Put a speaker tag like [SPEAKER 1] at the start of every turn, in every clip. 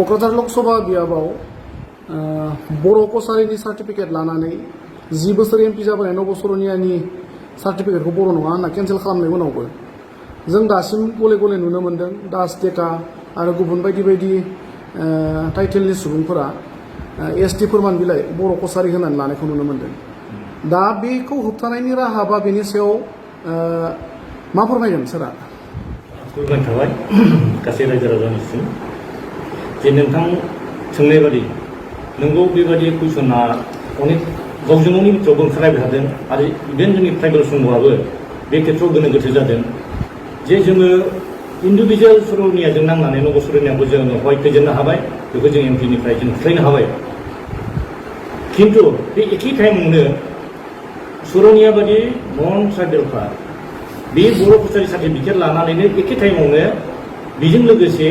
[SPEAKER 1] क'क्राझार लकसभा बियाबाव बर' कसारिनि certificate लानानै 10 बोसोर MP जाबोनाय नबसरनियानि सार्टिफिकेटखौ बर' नङा होनना केन्सेल खालामनाय उनावबो जों दासिम गले गले नुनो मोन्दों दास डेका आरो गुबुन बायदि बायदि टाइटेलनि सुबुंफोरा एसटि फोरमान बिलाइ बर' कसारि होनानै लानायखौ नुनो मोन्दों। दा बेखौ होबथानायनि राहा बा बेनि सायाव मा फोरमायगोन सोरा?
[SPEAKER 2] फोरमायनो थाबाय गासै रायजो राजानिसिम जे नोंथां सोंनाय बादि नोंगौ बेबादि कुइसना अनेक गावजों गावनि बिथोरावबो ओंखारलायबाय थादों आरो इभेन जोंनि ट्राइबेल संघआबो बे खेथ्रआव गोनो गोथो जादों जे जोङो इन्डिभिजुवेल सर'नियाजों नांनानै नबसरनियाखौ जोङो हय फेजेननो हाबाय बेखौ जों एमपिनिफ्राय जों होख्लायनो हाबाय खिन्थु बे एखे टाइमावनो सर'निया बादि नन ट्राइबेलफ्रा बे बर' कसारि सार्टिफिकेट लानानैनो एखे टाइमावनो बेजों लोगोसे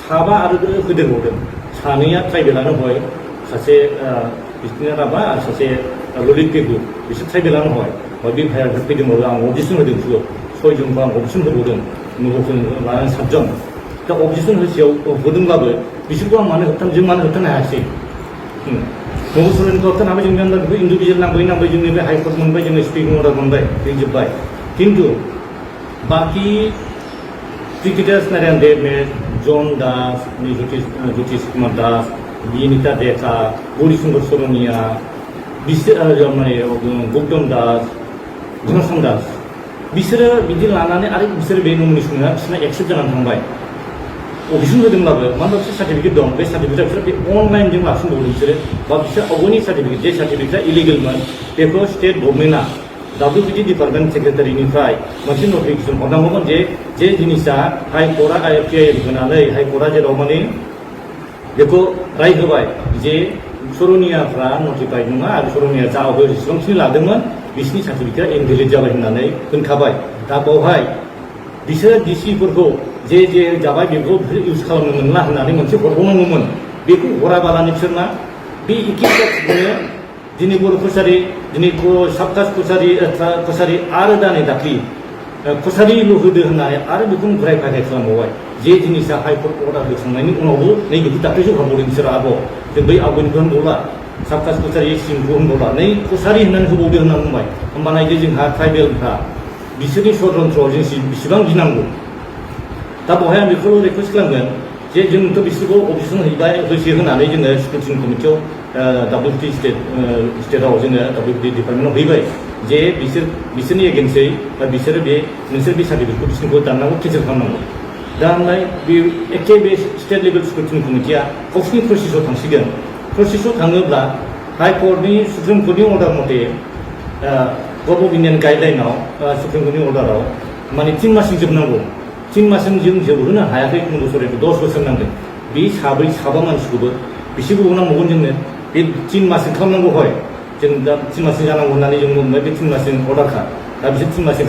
[SPEAKER 2] साबा आरो होदेरबावदों सानैया ट्राइबेलानो हय सासे बिसोरनि राभा आरो सासे ललित पेगु बिसोर ट्राइबेलानो हय बे भाइया फैदोंबाबो आं अबजेक्सन होदों 6 जनखौ आं अबजेक्सन होबावदों नबखौ लानानै 7 जन दा अबजेक्सन होदोंब्लाबो बिसोरखौ आं मानो होबथानो हायासै नबसरनिखौ होबथानो हाबाय जोंनि बेखौ इन्डिभिजुवेल नांबाय जोंनि बे हाइकर्ट मोनबाय जोङो स्पिकिं अर्डार मोनबाय बे जोब्बाय किन्तु बाकी क्रिकेटार्स नारायण देव जन दास ज्योतिष कुमार दास बिनिता डेका गौरीशंकर सरनिया माने गौतम दास घनश्याम दास बिसोरो बिदि लानानै आरो बिसोरो बे नमिनेसना बिसोरना एक्सेप्ट जानानै थांबाय अबजेक्सन होदोंब्लाबो मानो बिसोर सार्टिफिकेट दं बे सार्टिफिकेटआ बिसोर बे अनलाइनजों लाफिनबावदों बिसोरो बा बिसोर आवगायनि सार्टिफिकेट जे सार्टिफिकेटआ इलिगेलमोन बेखौ स्टेट गभर्नमेन्टआ WBD डिपार्टमेन्ट सेक्रेटारिनिफ्राय मोनसे नटिफिकेसन हरनांगौमोन जे जिनिसा हाइकर्टआ PIL होनानै हाइकर्टआ जेराव माने बेखौ राय होबाय जे सर'नियाफ्रा नटिफाइड नङा आरो सर'निया जा जेसेबांखिनि लादोंमोन बिसोरनि सार्टिफिकेटआ इनभेलिड जाबाय होननानै होनखाबाय दा बावहाय बिसोर डिसिफोरखौ जे जाबाय बेखौ इउज खालामनो मोनला होननानै मोनसे हरबावनांगौमोन बेखौ हराबालानो बिसोरना बे एखे केसखौनो दिनै बर' कसारि दिनै साबकास्ट कसारि आरो दाख्लि कसारिल' होदो होननानै आरो बेखौनो घुराय फायखाय खालामबावबाय जे जिनिसा हाइकर्ट अर्डार होखांनायनि उनावबो नै बेखौ दाख्लैसो हरबावदों बिसोरो आरोबाव जों बै आवगायनिखौ होनबावला साबकास्ट कसारि सिमखौ होनबावला नै कसारि होननानै होबावदो होननानै बुंबाय होमबा नायदो जोंहा ट्राइबेलफ्रा बिसोरनि षड्यन्त्रआव जों बेसेबां गिनांगौ दा बेवहाय आं बेखौ रिकुवेस्ट खालामगोन जे जोंथ' बिसोरखौ अबजेक्सन होनानै जोङो स्क्रुटिनि कमिटियाव WBD स्टेटआव जोङो WBD डिपार्टमेन्टआव हैबाय जे बिसोरनि एगेन्सै बा बिसोर बे सार्टिफिकेटखौ बिसोरखौ दाननांगौ केन्सेल खालामनांगौ दा ओमफ्राय बे एखे बे स्टेट लेभेल स्क्रुटिनि कमिटिया गावसिनि प्रसेसआव थांसिगोन प्रसेसआव थाङोब्ला हाइकर्टनि सुप्रिम कर्टनि अर्डार मथे गभर्नमेन्ट अफ इन्डियान गाइडलाइनाव सुप्रिम कर्टनि अर्डाराव माने 3 माससिम जोबनांगौ 3 माससिम जों जोबहोनो हायाखै नबसरनिखौ 10 बोसोर नांदों बे साबा मानसिखौबो बेसेबो नांबावगोन जोंनो बे 3 माससिम खालामनांगौ हय जों दा 3 माससिम जानांगौ होननानै जों बुंबाय बे 3 माससिम अर्डारखा दा बिसोर 3 माससिम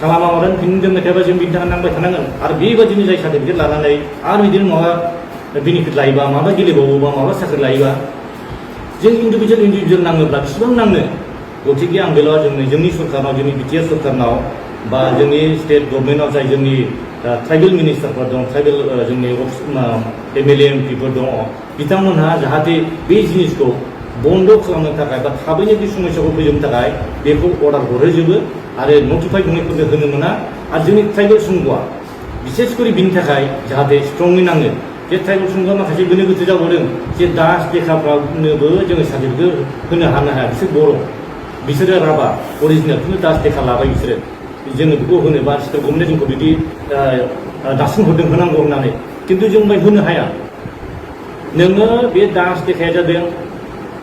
[SPEAKER 2] खालामाबानो फिन दोनबाय थाबा जों बिनि थाखाय नांबाय थानांगोन आरो बेबायदिनो जाय सार्टिफिकेट लानानै आरो बिदिनो माबा बेनिफिट लायोबा माबा गेलेबावोबा माबा साख्रि लायोबा जों इन्डिभिजुवेल नाङोब्ला बेसेबां नांनो गथिखे आं बेल' जोंनि सरकारनाव जोंनि BTR सरकारनाव बा जोंनि स्टेट गभर्नमेन्टआव जाय जोंनि ट्राइबेल मिनिस्टारफोर दं ट्राइबेल जोंनि MLA MPफोर दङ बिथांमोनहा जाहाथे बे जिनिसखौ बन्द खालामनो थाखाय बा थाबैनो बे समस्याखौ फोजोबनो थाखाय बेखौ अर्डार हरोजोबो आरो नटिफाइड नङैफोरनो होनो मोना आरो जोंनि ट्राइबेल संघआ बिसेस करि बिनि थाखाय जाहाथे स्ट्रङै नाङो जे ट्राइबेल संघआ माखासे गोनो गोथो जाबावदों जे दास देखाफ्रानोबो जोङो सार्टिफिकेट होनो हानो हाया बिसोर बर' बिसोरो राभा अरिजिनेल खिन्थु दास देखा लाबाय बिसोरो जोङो बेखौ होनोबा स्टेट गभर्नमेन्टआ जोंखौ बिदि दासिम होनांगौ होननानै खिन्थु जों होनो हाया नोङो बे दास देखाया जादों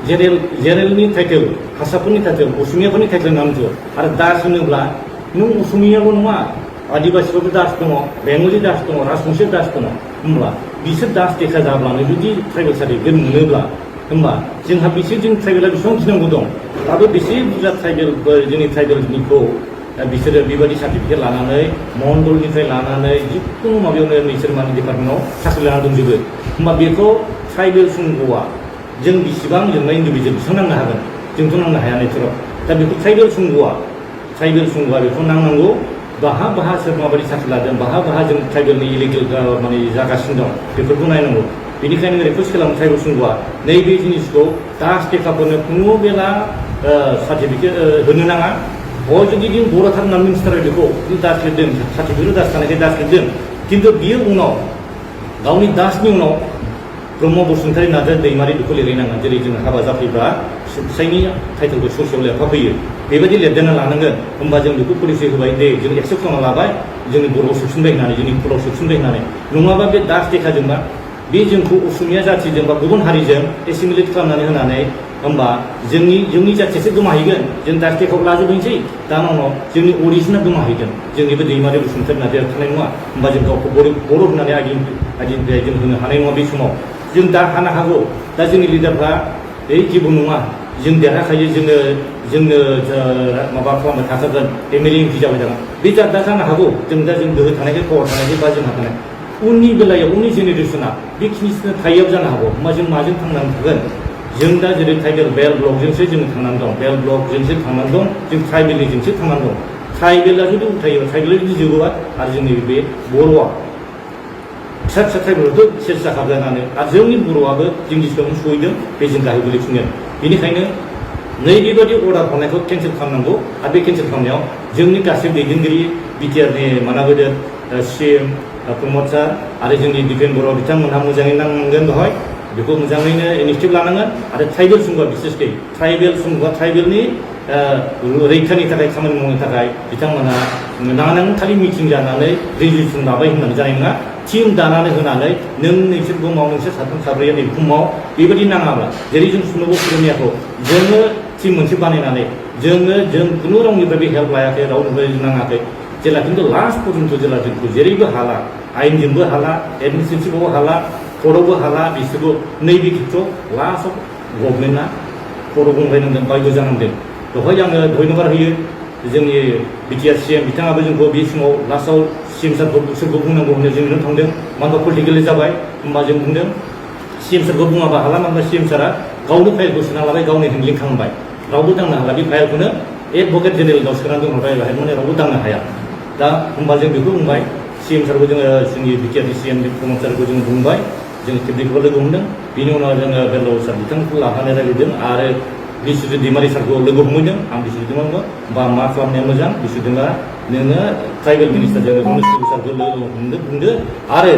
[SPEAKER 2] जेनेरेलनि टाइटेल हारसाफोरनि टाइटेल असमियाफोरनि टाइटेल नामजों आरो दास होनोब्ला नों असमियाबो नङा आदिबासिफोरबो दास दङ बेंगलि दास दङ राजबंशी दास दङ होमब्ला बिसोर दास देखा जाब्लानो जुदि ट्राइबेल सार्टिफिकेट मोनोब्ला होमबा जोंहा जोंनि ट्राइबेला बेसेबां गिनांगौ दं दाबो बेसे बुरजा ट्राइबेलफोर जोंनि ट्राइबेलनिखौ बिसोरो बेबायदि सार्टिफिकेट लानानै मण्डलनिफ्राय लानानै जिखुनु माबायावनो बिसोर माने डिपार्टमेन्टआव साख्रि लाना दंजोबो होमबा बेखौ ट्राइबेल संघआ जों बेसेबां जोंना इन्डिभिजुवेल बेसेबां नांनो हागोन जोंथ' नांनो हाया नेचाराव दा बेखौ ट्राइबेल संघआ बेखौ नांनांगौ बाहा सोर माबायदि साख्रि लादों बाहा जों ट्राइबेलनि इलिगेल माने जागासिनो दं बेफोरखौ नायनांगौ बेनिखायनो रिकुवेस्ट खालामो ट्राइबेल सुंग'आ नैबे जिनिसखौ दास टेकाफोरनो खुनु बेला सार्टिफिकेट होनो नाङा जुदि जों बर' थारनानै मिन्थिथारो बेखौ दास लिरदों सार्टिफिकेट दास थानायखाय दास लिरदों खिन्थु बियो उनाव गावनि दासनि उनाव ब्रह्म बसुमतारी नार्जारी दैमारि बेखौ लिरहैनांगोन जेरै जों हाबा जाफैब्ला फिसायनि टाइटेलखौ ससेयाव लिरफाफैयो बेबायदि लिरदेरना लानांगोन होमबा जों बेखौ पलिसि होबाय दे जों एक्सेप्ट खालामना लाबाय जोंनि बर'आव सोफिनबाय होननानै जोंनि कुलाव सोफिनबाय होननानै नङाबा बे दास टेकाजोंबा बे जोंखौ असमिया जाथिजों बा गुबुन हारिजों एसिमिलेट खालामनानै होनानै होमबा जोंनि जाथियासो गोमाहैगोन जों दास टेकाखौ लाजोबहैनोसै दा उनाव जोंनि अरिजिना गोमाहैगोन जोंनि बे दैमारि बसुमतारी नार्जारिया थानाय नङा होमबा जों गावखौ बर' होननानै आइडेन्टिफाइ जों होनो हानाय नङा बे समाव जों दा हानो हागौ दा जोंनि लिडारफ्रा जेबो नङा जों देरहाखायो जोंनो माबा खालामबाय थाखागोन एमएलए एमपि जाबाय थागोन बे दा जानो हागौ जों दा जों गोहो थानायखाय पावार थानायखाय बा जोंहा थानाय उननि बेलायाव उननि जेनेरेसना बेखिनिसो थायैयाव जानो हागौ होमबा जों माजों थांनानै थागोन जों दा जेरै ट्राइबेल बेल ब्लकजोंसो जों थांनानै दं बेल ब्लकजोंसो थांनानै दं जों ट्राइबेलनिजोंसो थांनानै दं ट्राइबेला जुदि उथायोबा ट्राइबेला जुदि जोबोबा आरो जोंनि बे बर'आ फिसा फिसा ट्राइबेलावथ' सेस जाखागोनानो आरो जोंनि बर'आबो जों जेसेबां सहैदों बे जों गाहाय गोलैफिनगोन बेनिखायनो नैबेबादि अर्डार हरनायखौ केन्सेल खालामनांगौ आरो बे केन्सेल खालामनायाव जोंनि गासै दैदेनगिरि बिटिआरनि मानाबोदोर सिएम प्रमद सार आरो जोंनि दिपेन बर' बिथांमोनहा मोजाङै नांनांगोन बेवहाय बेखौ मोजाङैनो इनिसिएटिभ लानांगोन आरो ट्राइबेल सुंग'आ बिसेसकै ट्राइबेल सुंग'आ ट्राइबेलनि रैखानि थाखाय खामानि मावनो थाखाय बिथांमोनहा नानां खालि मिटिं जानानै रेजुलेसन लाबाय होननानै जानाय नङा टिम दानानै होनानै नोंसोर बुहुमाव नोंसोर साथाम साब्रैया नै बुहुमाव बेबायदि नाङाब्ला जेरै जों सुनब सुरनियाखौ जोङो टिम मोनसे बानायनानै जों खुनु रावनिफ्राय बे हेल्प लायाखै रावनिफ्राय नाङाखै जेला खिन्थु लास्ट पर्यन्त जेला जोंखौ जेरैबो हाला आयेनजोंबो हाला एडमिनिस्ट्रेटिभआवबो हाला कर्टआवबो हाला बिसोरखौ नैबे खेत्रआव लास्टआव गभर्नमेन्टआ खर' गंलायनांदों बायद' जानांदों बेवहाय आङो धन्यबाद होयो जोंनि बिटिआर सिएम बिथाङाबो जोंखौ बे समाव लास्टआव सिएम सारखौ सोरखौ बुंनांगौ होननो जों थांदों मानो पलिटिकेलि जाबाय होमबा जों बुंदों सिएम सारखौ बुङाबा हाला मानोना सिएम सारा गावनो फाइलखौ सोना लाबाय गावनि हेन्डलिं खालामबाय रावबो दांनो हाला बे फाइलखौनो एडभकेट जेनेरेलनाव सोनानै दोनहरबाय बेहाय माने रावबो दांनो हाया दा होमबा जों बेखौ बुंबाय सिएम सारखौ जोङो जोंनि बिटिआरनि सिएम प्रमद सारखौ जों बुंबाय जों खेबनैखौबो लोगो हमदों बिनि उनाव जोङो बेरलाव सार बिथांखौ लाफानाय रायज्लायदों आरो बिसुदेव दैमारि सारखौ लोगो हमहैदों आं बिसुदेव दैमारिखौ बा मा खालामनाया मोजां बिसुदेवा नोङो ट्राइबेल मिनिस्टार जोङो सारखौ लोगो बुंदो आरो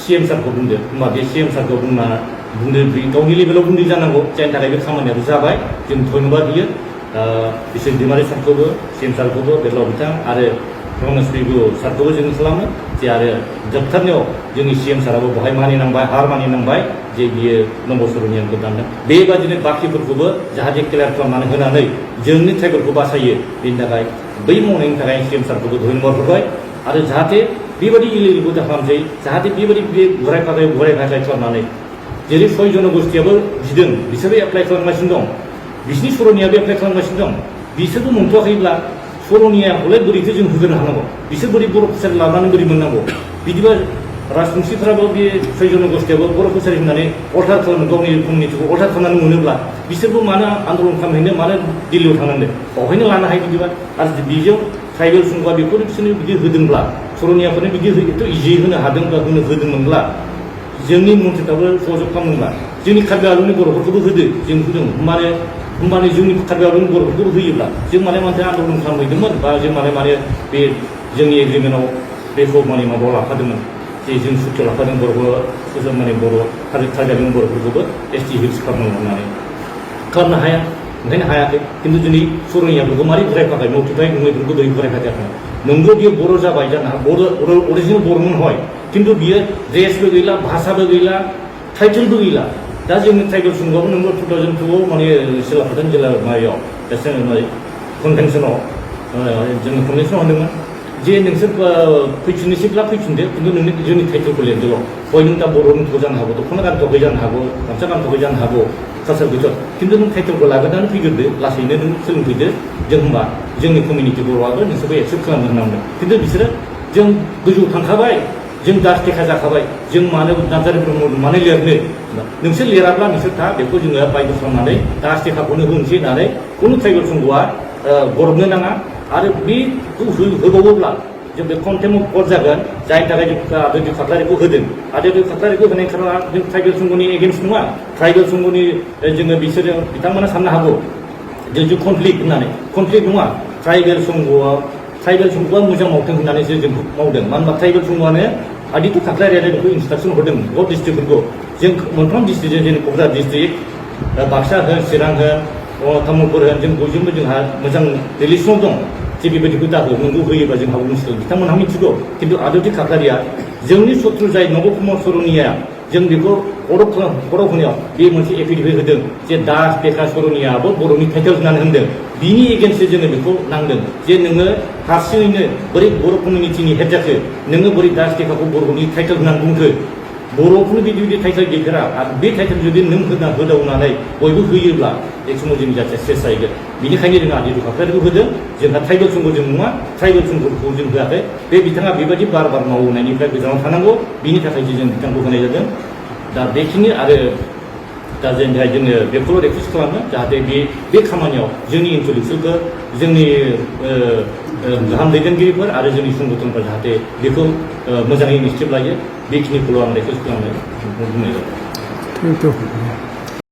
[SPEAKER 2] सिएम सारखौ बुंदो होमबा बे सिएम सारखौ बुंदो गावनि लेभेलाव बुंदो जानांगौ जायनि थाखाय बे खामानियाबो जाबाय जों धन्यबाद होयो बिसुदेव दैमारि सारखौबो सिएम सारखौबो बेरलाव बिथां आरो रमेश बिबु सारखौबो जों खालामो जे आरो जोबथारनायाव जोंनि सिएम साराबो बहाय मानिनांबाय हार मानिनांबाय जे बियो नम्बर सरनियानखौ दानदों बेबादिनो बाखिफोरखौबो जाहाथे क्लियार खालामनानै होनानै जोंनि ट्राइबेलखौ बासायो बेनि थाखाय बै मावनायनि थाखाय सिएम सारखौबो धन्यबाद होबाय आरो जाहाथे बेबायदि इलिगेलखौ दा खालामसै जाहाथे बेबायदि बे घुराय फाथाय खालामनानै जेरै 6 जनगोष्ठियाबो बिदों बिसोरबो एप्लाइ खालामगासिनो दं बिसिनि सरनियाबो एप्लाइ खालामगासिनो दं बिसोरबो मोनथ'वाखैब्ला सरनिया हले बोरैथो जों होग्रोनो हानांगौ बिसोर बोरै बर' कसारि लानानै बोरै मोननांगौ बिदिबा राजबंसिफोराबो बे 6 जनगोष्ठियाबो बर' कसारि होननानै अर्डार खालामनो गावनि कमिउनिटिखौ अर्डार खालामनानै मोनोब्ला बिसोरबो मानो आन्दलन खालामहैनो मानो दिल्लीयाव थांनांदों बावहायनो लानो हायो बिदिबा आरो बेजों ट्राइबेल सुंग'आ बेखौनो बिसोरनो बिदि होदोंब्ला सरनियाफोरनो बिदि एथ' इजियै होनो हादोंब्ला होदोंमोनब्ला जोंनि मन्थ्रिफ्राबो सहयोग खालामदोंब्ला जोंनि कार्बि आंलंनि बर'फोरखौबो होदो जों होदों होमबानो जोंनि कार्बि आंलंनि बर'फोरखौबो होयोब्ला जों माने आन्दलन खालामहैदोंमोन बा जों माने बे जोंनि एग्रिमेन्टआव बेखौ माने माबायाव लाफादोंमोन जे जों सुटियाव लाफादों बर'खौ माने बर' कार्बि आंलंनि बर'फोरखौबो एसटि हिल्स खालामनांगौ होननानै खालामनो हाया ओंखायनो हायाखै खिन्थु दिनै सरनियाफोरखौ मारै घुरायफाखाय नटिफाइ नङैफोरखौ बोरै घुरायफाखायाखै नोंगौ बियो बर' जाबाय जानो बर' अरिजिनेल बर'मोन हय खिन्थु बियो ड्रेसबो गैला भाषाबो गैला टाइटेलबो गैला दा जोंनि ट्राइबेल सुंग'आबो नोंगौ 2002आव माने सिलापाथान जिल्ला माबायाव कनभेनसनाव जोङो कनभेनसनाव होनदोंमोन जे नोंसोर फैफिननोसैब्ला फैफिनदो खिन्थु नोंनि जोंनि टाइटेलखौ लिरदोल' हय नों दा बर' रोंथ'गौ जानो हागौ दख'ना गानथ'वाखै जानो हागौ गामसा गानथ'वाखै जानो हागौ कालसार गैथ' खिन्थु नों टाइटेलखौ लाग्रोनानै फैग्रोदो लासैनो नों सोलोंफैदो जों होनबा जोंनि कमिउनिटि बर'आबो नोंसोरखौ एक्सेप्ट खालामनो होनांगोन खिन्थु बिसोरो जों गोजौ थांखाबाय जों दास टेका जाखाबाय जों मानो नार्जारि ब्रह्म मानो लिरनो नोंसोर लिराब्ला नोंसोर था बेखौ जोङो बायद' खालामनानै दास टेकाखौनो होनोसै होननानै खुनु ट्राइबेल सुंग'आ गरबनो नाङा आरो बेखौ होबावोब्ला जों बे कन्टेम्प अफ कर्ट जागोन जायनि थाखाय जों आदर्य खाख्लारिखौ होदों आदर्य खाख्लारिखौ होनायनि खारना जों ट्राइबेल संघनि एगेन्स्ट नङा ट्राइबेल संघनि जोङो बिसोरो बिथांमोना साननो हागौ जों कनफ्लिक्ट होननानै कनफ्लिक्ट नङा ट्राइबेल संघआ मोजां मावथों होननानैसो जों मावदों मानो होनबा ट्राइबेल संघआनो आदित्य खाख्लारियानो बेखौ इन्सट्राक्सन हरदों गड डिस्ट्रिक्टफोरखौ जों मोनफ्रोम डिस्ट्रिक्ट जेरै क'क्राझार डिस्ट्रिक्ट बाक्सा होन चिरां होन तामुलपुर होन जों बयजोंबो जोंहा मोजां रिलेसन दं जे बेबायदिखौ दाहो नोंगौ होयोबा जोंहा मिथिगौ बिथांमोनहा मिथिगौ खिन्थु आदित्य खाख्लारिया जोंनि शत्रु जाय नब कुमार सरनिया जों बेखौ खर'आव होनायाव बे मोनसे एफिडेभिट होदों जे दास बेका सरनियाबो बर'नि टाइटेल होननानै होनदों बिनि एगेन्स्टै जोङो बेखौ नांदों जे नोङो हारसिङैनो बोरै बर' कमिउनिटिनि हेड जाखो नोङो बोरै दास बेकाखौ बर'नि टाइटेल होननानै बुंखो बर'फोरनो बिदि टाइटेल गैफेरा आरो बे टाइटेल जुदि नों होदावनानै बयबो होयोब्ला एक समाव जोंनि जाथिया सेस जाहैगोन बेनिखायनो जों आदित्य खाख्लारिखौ होदों जोंहा ट्राइबेल संघजों नङा ट्राइबेल संघखौ जों होआखै बे बिथाङा बेबायदि बार मावनायनिफ्राय गोजानाव थानांगौ बिनि थाखायसो जों बिथांखौ होनाय जादों दा बेखिनि आरो दा जोंनि थाखाय जोङो बेखौल' रिकुवेस्ट खालामो जाहाथे बे खामानियाव जोंनि इन्टेलेक्सुयेलफोर जोंनि गाहाम दैदेनगिरिफोर आरो जोंनि संगठनफोर जाहाथे बेखौ मोजाङै इनिसियेटिभ लायो बेखिनिखौल' आं रिकुवेस्ट खालामनो बुंनाय जाबाय।
[SPEAKER 1] Thank you.